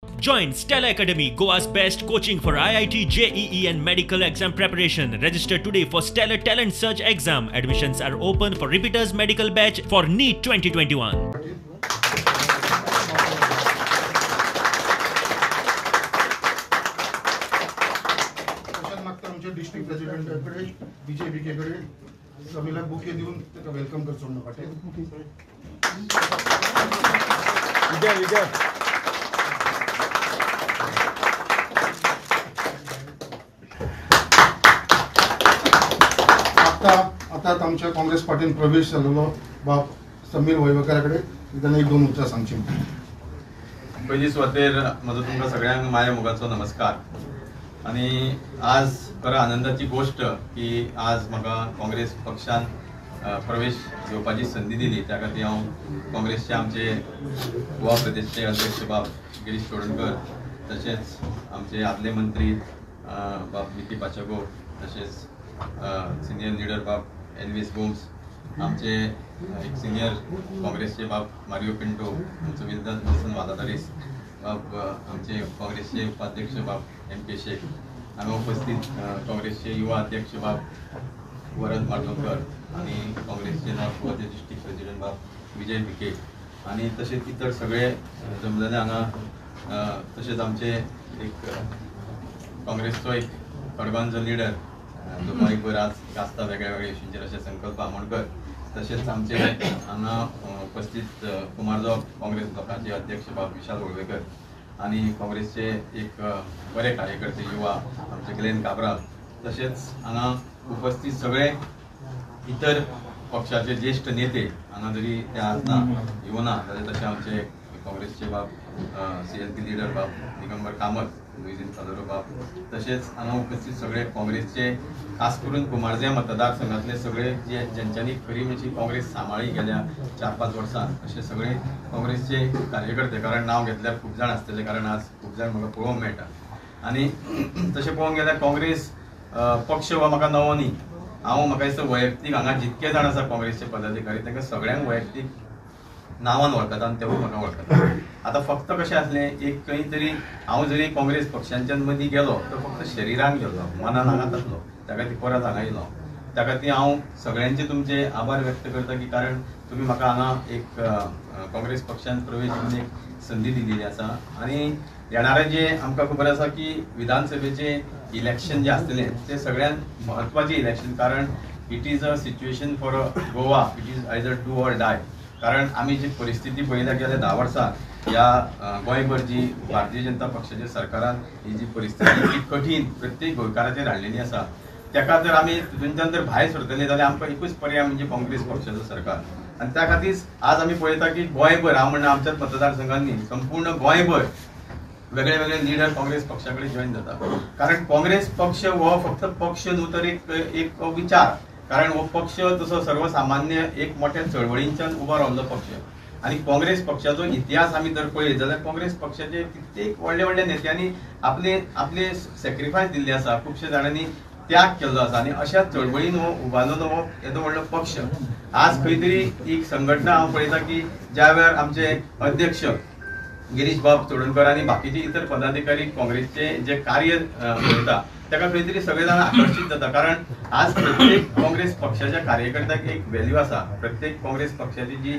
Join Stella Academy, Goa's best coaching for IIT, JEE and medical exam preparation. Register today for Stellar Talent Search exam. Admissions are open for repeaters medical batch for NEET 2021. District प्रेसिडेंटाकडे विजय भिकेकडे समीलाक bouquet दिवन ताका welcome करचो म्हणून पाटील. विजय विजय आता आतां आमच्या काँग्रेस पार्टीन प्रवेश जाल्लो बाब समीर वळवयकरा कडेन ताणें एक दोन उतरां सांगची. पयली सुवातेर म्हजो तुमकां सगळ्यांक माया मोगाचो नमस्कार. आनी आज खरो आनंदाची गोश्ट की आज म्हाका काँग्रेस पक्षान प्रवेश घेवपाची संदी दिली. त्या खातीर हांव काँग्रेसचे आमचे गोवा प्रदेशचे अध्यक्ष बाब गिरीश चोडणकर, तशेंच आमचे आदले मंत्री बाब विकी पाचेको, तशेंच सिनियर लिडर बाब एल्विस गोम्स, आमचे एक सिनियर काँग्रेसचे बाब मारियो पिंटो, आमचो विल्सन वालादारीस बाब, आमचे काँग्रेसचे उपाध्यक्ष बाब एम के शेख, हांगा उपस्थित काँग्रेसचे युवा अध्यक्ष बाब वरद माटोणकर आनी काँग्रेसचे नॉर्थ गोवाचे डिस्ट्रिक्ट प्रेसिडेंट बाब विजय भिके आनी तशेंच इतर सगळे जमलेले हांगा, तशेंच आमचे एक काँग्रेसचो एक कडगांवचो लिडर जो गोंयभर आज गाजता वेगळ्या वेगळ्या इशूंचेर अशे संकल्प आमोणकर, तशेंच आमचे हांगा उपस्थित कुमारजो काँग्रेस ब्लॉकाचे अध्यक्ष बाब विशाल वळवयकर आनी काँग्रेसचे एक बरे कार्यकर्ते युवा आमचे ग्लेन काब्राल, तशेंच हांगा उपस्थित सगळे इतर पक्षाचे ज्येष्ठ नेते हांगा जरी ते आज ना येवना जाल्यार तशें आमचे काँग्रेसचे बाब CLP leader बाब दिगंबर कामत, लुईझीन फादरो बाब, तशेंच हांगा उपस्थित सगळे काँग्रेसचे खास करून कुमारजे मतदारसंघातले सगळे जे ज्यांच्यांनी खरी म्हणजे काँग्रेस सांबाळी गेल्या 4-5 वर्सां अशे सगळे काँग्रेसचे कार्यकर्ते, कारण नांव घेतल्यार खूब जाण आसतले, कारण आज खूब जाण म्हाका पळोवंक मेळटा. आनी तशें पळोवंक गेल्यार काँग्रेस पक्ष हो म्हाका नवो न्ही. हांव म्हाका दिसता वैयक्तीक हांगा जितके जाण आसा काँग्रेसचे पदाधिकारी तांकां सगळ्यांक वैयक्तीक नांवान वळखता आनी तेवूय म्हाका वळखता. आतां फक्त कशें आसलें, एक खंय तरी हांव जरी काँग्रेस पक्षांच्यान मदीं गेलो तर फक्त शरिरान गेलो, मनान हांगाच आसलो, त्या खातीर परत हांगा येयलो. त्या खातीर हांव सगळ्यांचे तुमचे आभार व्यक्त करता की कारण तुमी म्हाका हांगा एक काँग्रेस पक्षान प्रवेश घेवन एक संदी दिलेली आसा. आनी येणारे जे आमकां खबर आसा की विधानसभेचें इलेक्शन जें आसतलें तें सगळ्यांत म्हत्वाचें इलेक्शन, कारण it is a situation for Goa, it is either do or die. कारण आमी जी परिस्थिती पळयल्या गेल्या 10 वर्सां ह्या गोंयभर जी भारतीय जनता पक्षाच्या सरकारान ही जी परिस्थिती ती कठीण प्रत्येक गोंयकाराचेर हाडलेली आसा, ताका जर आमी तितूंतल्यान जर भायर सरतले जाल्यार आमकां एकूच पर्याय म्हणजे काँग्रेस पक्षाचो सरकार. आनी त्या खातीर आज आमी पळयता की गोंयभर, हांव म्हणना आमच्याच मतदारसंघांनी, संपूर्ण गोंयभर वेगळे वेगळे लिडर काँग्रेस पक्षा कडेन जॉयन जाता. कारण काँग्रेस पक्ष हो फक्त पक्ष न्हू तर एक विचार, कारण हो पक्ष तसो सर्वसामान्य एक मोठ्या चळवळींच्यान उबो रावल्लो पक्ष. आनी काँग्रेस पक्षाचो इतिहास आमी जर पळयत जाल्यार काँग्रेस पक्षाचे कित्येक व्हडले व्हडले नेत्यांनी आपले आपले सॅक्रिफायस दिल्ले आसा, खुबशे जाणांनी त्याग केल्लो आसा आनी अशा चळवळीन हो उबारलेलो हो येदो व्हडलो पक्ष. आज खंय तरी एक संघटना हांव पळयता की ज्या वेळार आमचे अध्यक्ष गिरीश बाब चोडणकर आनी बाकीचे इतर पदाधिकारी काँग्रेसचे जे कार्य करता ताका खंय तरी सगळे जाण आकर्शीत जाता. कारण आज प्रत्येक काँग्रेस पक्षाच्या कार्यकर्त्याक एक व्हॅल्यू आसा, प्रत्येक काँग्रेस पक्षाची जी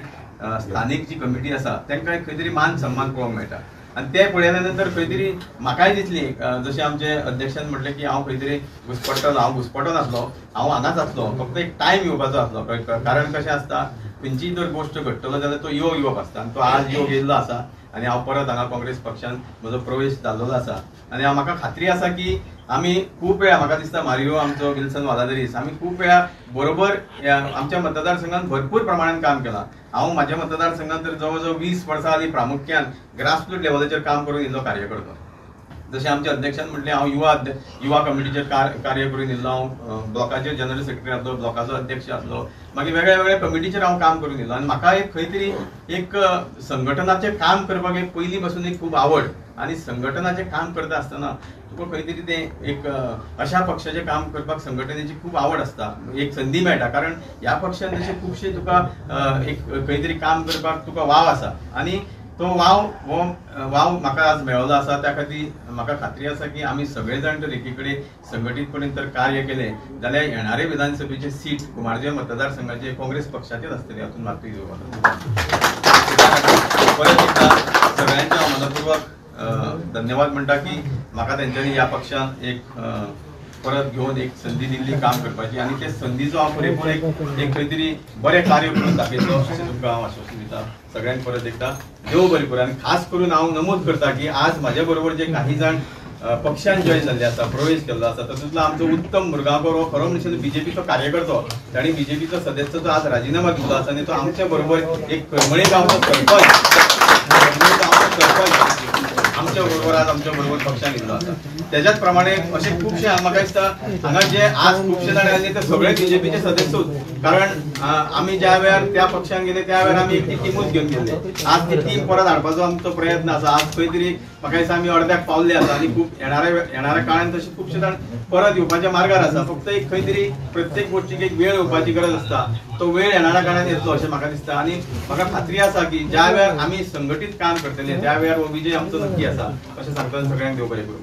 स्थानीक जी कमिटी आसा तांकां खंय तरी मान सन्मान पळोवंक मेळटा. आनी ते पळयल्या नंतर खंय तरी म्हाकाय दिसली, जशें आमचे अध्यक्षान म्हटलें की हांव खंय तरी घुसपडटलो, हांव घुसपटो नासलो, हांव हांगाच आसलो, फक्त एक टायम येवपाचो आसलो. कारण कशें आसता, खंयचीय जर गोश्ट घडटलो जाल्यार तो योग येवप आसता आनी तो आज योग येयल्लो आसा आनी हांव परत हांगा काँग्रेस पक्षान म्हजो प्रवेश जाल्लो आसा. आनी म्हाका खात्री आसा की आमी खूब वेळा, म्हाका दिसता मारियो आमचो विल्सन वालादारीस, आमी खूब वेळा बरोबर आमच्या मतदारसंघात भरपूर प्रमाणान काम केलां. हांव म्हाज्या मतदारसंघात तर जवळ जवळ 20 वर्सां आदी प्रामुख्यान ग्रासरूट लेवलाचेर काम करून येयल्लो कार्यकर्तो. जशें आमच्या अध्यक्षान म्हटलें, हांव युवा कमिटीचेर कार्य करून येयल्लो, हांव ब्लॉकाचेर जनरल सेक्रेटरी आसलो, ब्लॉकाचो अध्यक्ष आसलो, मागीर वेगळ्या वेगळ्या कमिटीचेर हांव काम करून येयल्लो. आनी म्हाका एक खंय तरी एक संघटनाचें काम करपाक एक पयलीं पासून एक खूब आवड, आनी संघटनाचें काम करता आसतना तुका खंय तरी तें एक अशा पक्षाचें काम करपाक संघटनेची खूब आवड आसता, एक संदी मेळटा. कारण ह्या पक्षान जशें खुबशे तुका एक खंय तरी काम करपाक तुका वाव आसा. आनी तो वाव हो वाव म्हाका आज मेळ्ळो आसा. त्या खातीर म्हाका खात्री आसा की आमी सगळे जाण जर एकी कडेन संघटीतपणे तर कार्य केलें जाल्यार येणारे विधानसभेचे सीट कुमारजुंवें मतदारसंघाचे काँग्रेस पक्षाचेच आसतले हातूंत मातूय दुबाव. परत एकदा सगळ्यांच्या हांव मनपूर्वक धन्यवाद म्हणटा की म्हाका तेंच्यांनी ह्या पक्षान एक परत घेवन एक संदी दिल्ली काम करपाची आनी ते संदीचो हांव पुरेपूर एक खंय तरी बरें कार्य करून दाखयतलो अशें तुमकां हांव आश्वासन दिता. सगळ्यांक परत एकदा देव बरें करूं. आनी खास करून हांव नमूद करता की आज म्हाजे बरोबर जे काही जाण पक्षान जॉयन जाल्ले आसा, प्रवेश केल्लो आसा, तातूंतलो आमचो उत्तम मुरगांवकर हो खरो म्हणजे बीजेपीचो कार्यकर्तो, ताणी बीजेपीचो सदस्याचो आज राजिनामा दिल्लो आसा आनी तो आमच्या बरोबर एक करमळे गांवचो सरपंच, आमच्या बरोबर आज आमच्या बरोबर पक्षान येयल्लो आसा. त्याच्याच प्रमाणे अशे खुबशे म्हाका दिसता हांगा जे आज खुबशे जाण आयले ते सगळे बीजेपीचे सदस्यूच, कारण आमी ज्या वेळार त्या पक्षान गेले त्या वेळार आमी एक ती टिमूच घेवन गेल्ले. आज ती टीम परत हाडपाचो आमचो प्रयत्न आसा. आज खंय तरी म्हाका दिसता आमी अर्द्याक पावल्ले आसा आनी खूब येणाऱ्या काळान तशे खुबशे जाण परत येवपाच्या मार्गार आसा. फक्त एक खंय तरी प्रत्येक गोष्टीक एक वेळ येवपाची गरज आसता, तो वेळ येणाऱ्या काळान येतलो अशें म्हाका दिसता. आनी म्हाका खात्री आसा की ज्या वेळार आमी संघटीत काम करतले त्या वेळार हो विजय आमचो नक्की आसा अशें सांगतना सगळ्यांक देव बरें करूं.